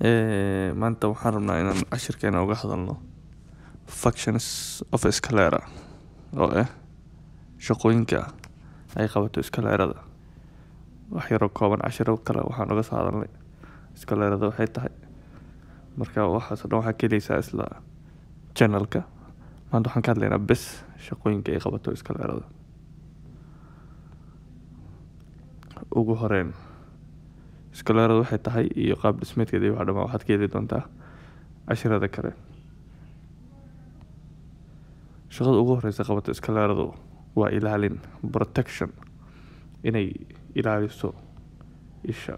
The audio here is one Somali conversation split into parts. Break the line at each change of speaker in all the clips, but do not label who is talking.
Maanta waxaan rabnaa inaan cashirkeena uga hadalno functions of sclera, oo ah shaqooyinka ay qabato sclerada. Wax yaroo kooban, cashiro kale waxaan uga soo hadalnay sclerada waxay tahay. Marka waxaas oo dhan waxaa ka heleysaa isla channelka. Maanta waxaan ka hadlaynaa bes shaqooyinka ay qabato sclerada. Ugu horeyn, sclerada waxay tahay iyo qaab dhismeedkeeda iyo waxa dhan waxaad ka heli doontaa cashirada kale. Shaqada ugu horeysa qabato scleradu waa ilaalin, protection, inay ilaaliso isha.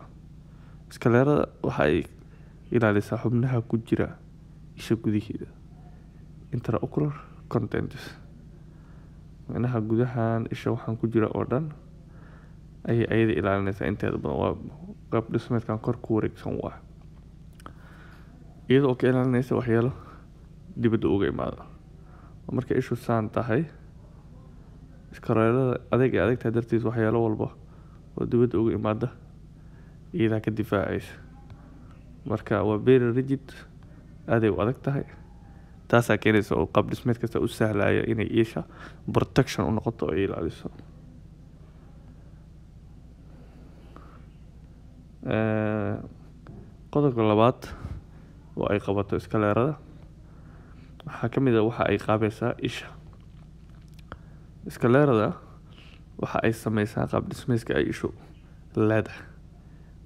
Sclerada waxa ay ilaalisaa xubnaha ku jira isha gudaheeda, intraocular contents, micnaha gudahan isha waxaan ku jira oo dhan ayay ayada ilaalinaysaa inteeda badan. Waa qaab dhismeedkan kor ku wareegsan, waa iyada oo ka ilaalinaysa waxyaalo dibadda uga imaada. Marka ishu saan tahay, sclerada adeeg ay adag tahay dartiis, waxyaalo walba oo dibadda uga imaada iyadaa ka difaacaysa. Marka waa very rigid, aaday u adag tahay. Taasaa keenaysa oo qaab dhismeed kasta u sahlaya inay isha protection u noqoto oo ay ilaaliso. Qodobka labaad oo ay qabato sclerada waxaa ka mid ah waxa ay qaabaysaa isha. Sclerada waxa ay sameysaa qaab dhismeedka ay ishu leedahay.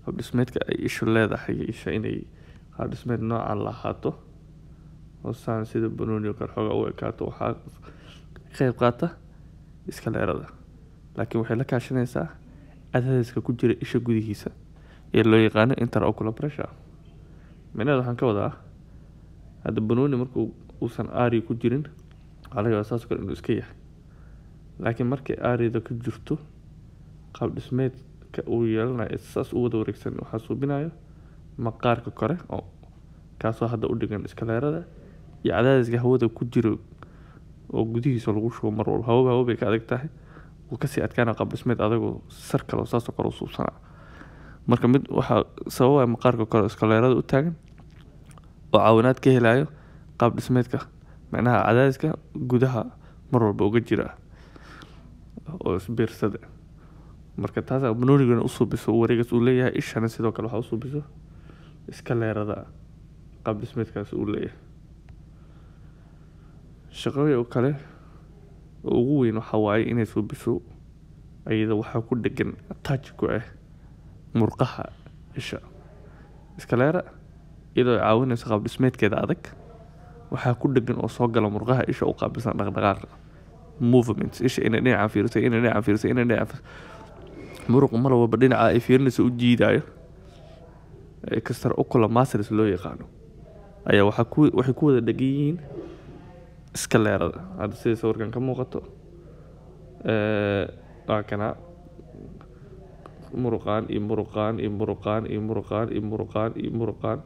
Qaab dhismeedka ay ishu leedahay, isha inay qaab dhismeed noocan lahaato oo saan sida banooni oo kale xoogaa u ekaato, waxaa ka qeyb qaata sclerada. Laakiin waxay la kaashanaysaa cadaadiska ku jira isha gudihiisa ee loo yaqaano intraocular pressure. Micnaheedu waxaan ka wadaa, hadda banooni markuu uusan aari ku jirin, waxaa laga yaabaa saas oo kale inuu iska yahay. Laakiin markay aarida ku jirto, qaab dhismeedka uu yeelanayo saas u wada wareegsan waxaa suubinayo maqaarka kore, oo kaasoo hadda u dhigan sclerada, iyo cadaadiska hawada ku jiro oo gudihiisa lagu shubo mar walba. Hawaba hawo bay ka adag tahay, wuu kasii adkaana qaab dhismeed adagoo sar kale oo saas oo kale u suubsanaa. Marka mid waxaa sababaya maqaarka kore sclerada u taagan oo caawinaad ka helayo qaab dhismeedka, micnaha cadaadiska gudaha mar walba uga jira oo isbiirsada. Marka taas banoonigana u suubiso wareegas uu leeyahay, ishana sidoo kale waxaa u suubiso sclerada qaab dhismeedkaas uu leeyahay. Shaqada kale oo ugu weyn waxaa waaye inay suubiso iyada waxaa ku dhegan, attach ku ah, murqaha isha. Sclera iyadoo ay caawinayso qaab dhismeedkeeda adag, waxaa ku dhegan oo soo gala murqaha isha u qaabilsan dhaqdhaqaaqa, movements, isha inay dhinaca fiiriso, inay dhinaca fiiriso, inay dhinaca fiiriso. Muruq mar walba dhinaca ay fiirinayso u jiidayo, extraocular muscles loo yaqaano, ayaa waxaa ku waxay ku wada dhegan yihiin sclerada. Hadda sida sawirkan ka muuqato, waa kana muruqaan iyo muruqaan iyo muruqaan iyo muruqaan iyo muruqaan iyo muruqaan,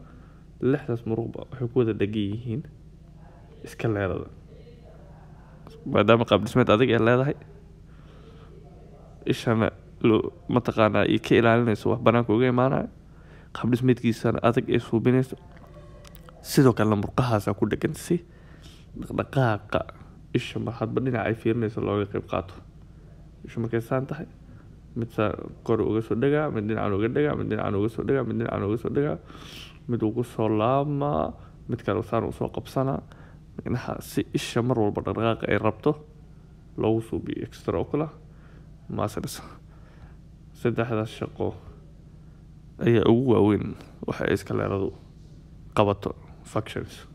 lixdaas muruqba waxay ku wada dhegan yihiin sclerada. Maadaama qaab dhismeed adag ay leedahay, ishana loo mataqaanaa iyo ka ilaalinayso wax banaanka uga imaanayo, qaab dhismeedkiisana adag ay suubinayso, sidoo kalena murqahaasa ku dhegan si dhaqdhaqaaqa isha mar hadba dhinaca ay fiirinayso looga qeyb qaato. Isha markay saan tahay, mid saa kor uga soo dhegaa, mid dhinacan uga dhegaa, mid dhinacan uga soo dhegaa, mid dhinacan uga soo dhegaa, mid ugu soo laabmaa, mid kale saan usoo qabsanaa, micnaha si isha mar walba dhaqdhaqaaqa ay rabto loogu suubiyo extraocular muscles. Saddexdaas shaqo ayaa ugu waaweyn waxa ay scleradu qabato, functions.